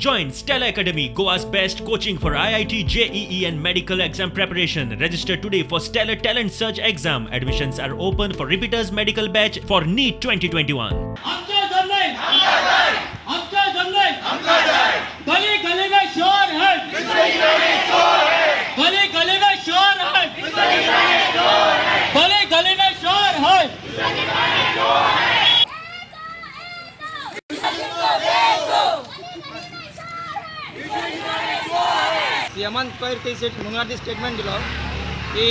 Join Stella Academy, Goa's best coaching for IIT, JEE, and medical exam preparation. Register today for Stellar Talent Search exam. Admissions are open for repeaters medical batch for NEET 2021. आमच्या जमले, आमच्या जमले, गली गली में शोर है, गली गली में शोर है, गली गली में शोर है। सीएमान पयर ते मंगळार दीस स्टेटमेंट दिलो की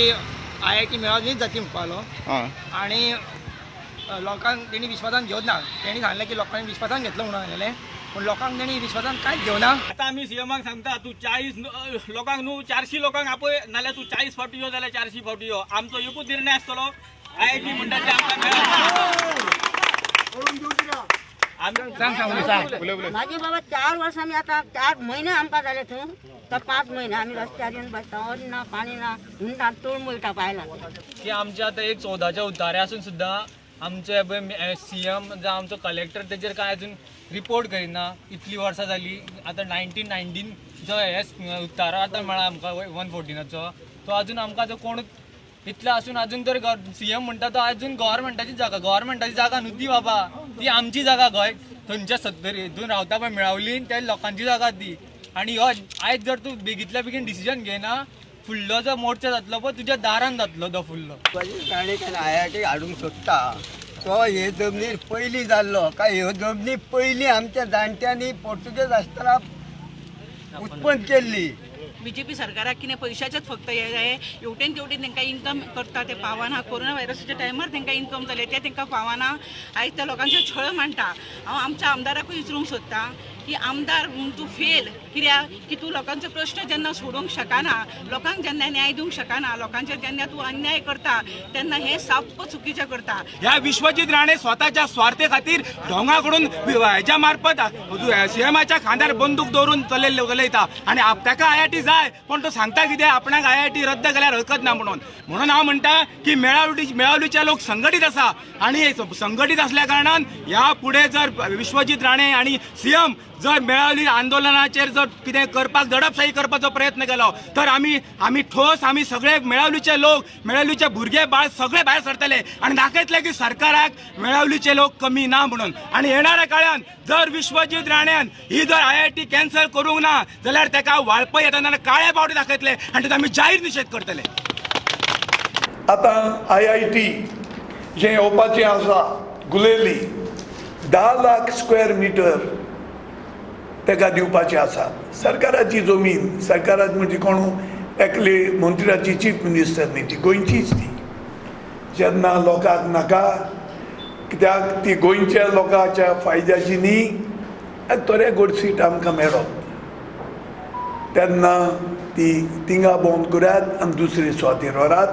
आय I T मेळोन जाती म्हणपालो आनी लोकांक तेणी विश्वासान घेवच ना। तेणी सांगलें की लोकांनी विश्वासान घेतलो म्हणून सांगलेलें, पूण लोकांक तेणी विश्वासान कांयच घेवना। आतां आमी सीएमाक सांगता, तूं 40 लोकांक न्हू 400 लोकांक आपय, नाल्यार तूं 40 फावटी यो जाल्यार 400 फावटी यो, आमचो एकूच निर्णय आसतलो, आय I T म्हणटा ते आमकां मेळना। मागीर बाबा 4 वर्सां आमी आतां 4 म्हयने आमकां जाले थंय, तर 5 म्हयने आमी रस्त्यार येवन बसता, अन्न ना पाणी ना म्हणून तळमळटा बायलां। की आमच्या आतां एक 14च्या उतारे आसून सुद्दां आमचे सीएम जावं आमचो कलेक्टर तेजेर कांय अजून रिपोर्ट करिना। इतली वर्सां जाली, आतां 1919 जो हे उतारो आतां मेळ्ळा आमकां 114चो, तो अजून आमकां जो कोण इतलो आसून अजून तर सीएम म्हणटा तो अजून गव्हर्मेंटाची जागा, गव्हर्मेंटाची जागा न्हू ती बाबा, ती आमची जागा। गोंय थंयच्या सत्तरी हितून रावता पळय मेळावलीन त्या लोकांची जागा ती। आनी हो आयज जर तूं बेगींतल्या बेगीन डिसिजन घेयना, फुडलो जो मोर्चा जातलो पळय तुज्या दारान जातलो तो फुडलो। राणे केन्ना आय I T हाडूंक सोदता तो हे जमनीर पयलीं जाल्लो काय ह्यो जमनी पयलीं आमच्या जाणट्यांनी पोर्तुगेज आसतना उत्पन्न केल्ली। बीजेपी सरकाराक कितें पयशाचेच फक्त हे जाय, हेवटेन तेवटेन तांकां इन्कम करता ते पावना। कोरोना व्हायरसाच्या टायमार तांकां इन्कम जालें तें तांकां पावना। आयज त्या लोकांचे छळ मांडटा। हांव आमच्या आमदाराकूय विचारूंक सोदता की आमदार म्हूण तूं फेल कित्याक की तूं लोकांचे प्रश्न जेन्ना सोडोवंक शकना, लोकांक जेन्ना न्याय दिवंक शकना, लोकांचेर जेन्ना तूं अन्याय करता तेन्ना हें साप्प चुकीचें करता। ह्या विश्वजीत राणे स्वताच्या स्वार्थे खातीर ढोंगा कडून हेच्या मार्फत सीएमाच्या खांद्यार बंदूक दवरून चलयता आनी ताका आय I T जाय, पण तो सांगता कितें आपणाक आय I T रद्द केल्यार हरकत ना म्हणून। म्हणून हांव म्हणटा की मेळावलीचे लोक संघटीत आसा आनी संघटीत आसल्या कारणान ह्या फुडें जर विश्वजीत राणे आनी सीएम जर मेळावली आंदोलनाचेर जर कितें करपाक दडपशाही करपाचो प्रयत्न केलो तर आमी ठोस, आमी सगळे मेळावलीचे लोक, मेळावलीचे भुरगे बाळ सगळे भायर सरतले आनी दाखयतले की सरकाराक मेळावलीचे लोक कमी ना म्हणून। आनी येणाऱ्या काळान जर विश्वजीत राण्यान ही जर आय I T cancel करूंक ना जाल्यार ताका वाळपय येतना काळे बावटे दाखयतले आनी ताचो आमी जाहीर निशेध करतले। आतां आय I T जें येवपाचें आसा गुलेली 10 लाख स्क्वेअर मिटर ताका दिवपाचें आसा। सरकाराची जमीन, सरकाराची म्हणजे कोण एकले मंत्र्याची, चीफ मिनिस्टर न्ही, ती गोंयचीच ती। जेन्ना लोकांक नाका कित्याक ती गोंयच्या लोकांच्या फायद्याची न्ही आनी थोडे गोडसीट आमकां मेळप, तेन्ना ती थिंगा बंद करात आनी दुसरे सुवातेर व्हरात।